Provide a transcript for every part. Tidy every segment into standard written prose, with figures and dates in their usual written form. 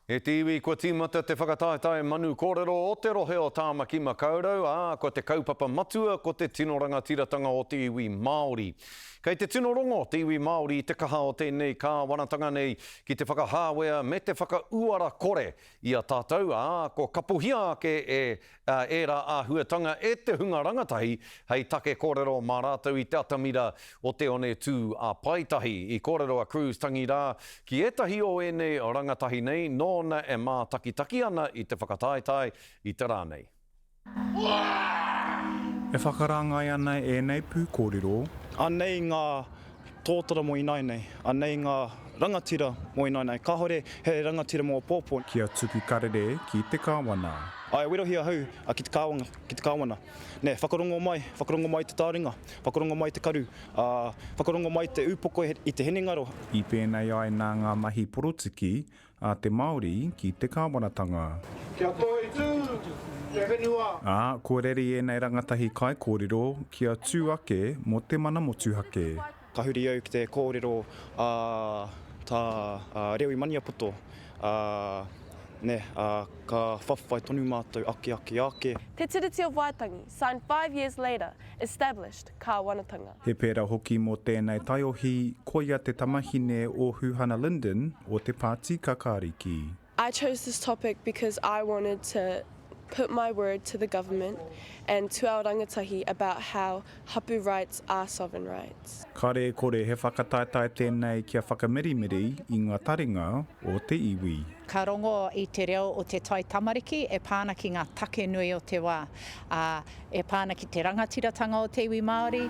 E te iwi, kua tīmata te whakataetae manu kōrero o te rohe o Tāmaki Makaurau, ā, ko te kaupapa matua ko te tino rangatiratanga o te iwi Māori. Kei te tino rongo te iwi Māori i te kaha o tēnei kāwanatanga nei ki te whakahāwea me te whakauara kore i a tātou, ā, kua kapohia ake e ērā āhuatanga e te hunga rangatahi hei take kōrero mā rātou i te atamira o Te One Tū a Paetahi. I kōrero a Cruz Tangirā ki ētahi o ēnei rangatahi nei nōna e mātakitaki ana i te whakataetae i te rā nei. E whakarāngai ana ēnei pūkōrero. Anei ngā tōtara mō ināianei, anei ngā rangatira mō ināianei. Kāore he rangatira mō āpōpō. Kia tuku karere ki te Kāwana. Āe, werohia ahau ki te Kāwana, ki te Kāwana. Nē, whakarongo mai, whakarongo mai te tāringa, whakarongo mai te karu, ā, whakarongo mai te ūpoko i te hinengaro. I pēnei ai nā ngā mahi porotiki a te Māori ki te kāwanatanga. Kia toitū te whenua. Ā, kua reri ēnei rangatahi kaikōrero kia tū ake mō te mana motuhake. Ka huri au ki te kōrero a tā Rewi Maniapoto, ā, nē, ā, ka whawhai tonu mātou ake, ake, ake. Te Tiriti o Waitangi, signed five years later, established Kāwanatanga. He pērā hoki mō tēnei taiohi, koia te tamahine o Huhana Lyndon o te Pāti Kakariki. I chose this topic because I wanted to put my word to the government and to our rangatahi about how hapu rights are sovereign rights. Kāre e kore he whakataetae tēnei kia whakamirimiri i ngā taringa o te iwi. Ka rongo i te reo o te tai tamariki e pā ana ki ngā take nui o te wā, ā, e pā ana ki te rangatiratanga o te iwi Māori.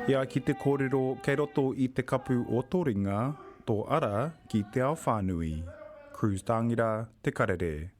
E ai ki te kōrero, kei roto i te kapu o tō ringa, tō ara ki te ao whānui. Cruz Tāngira, Te Karere.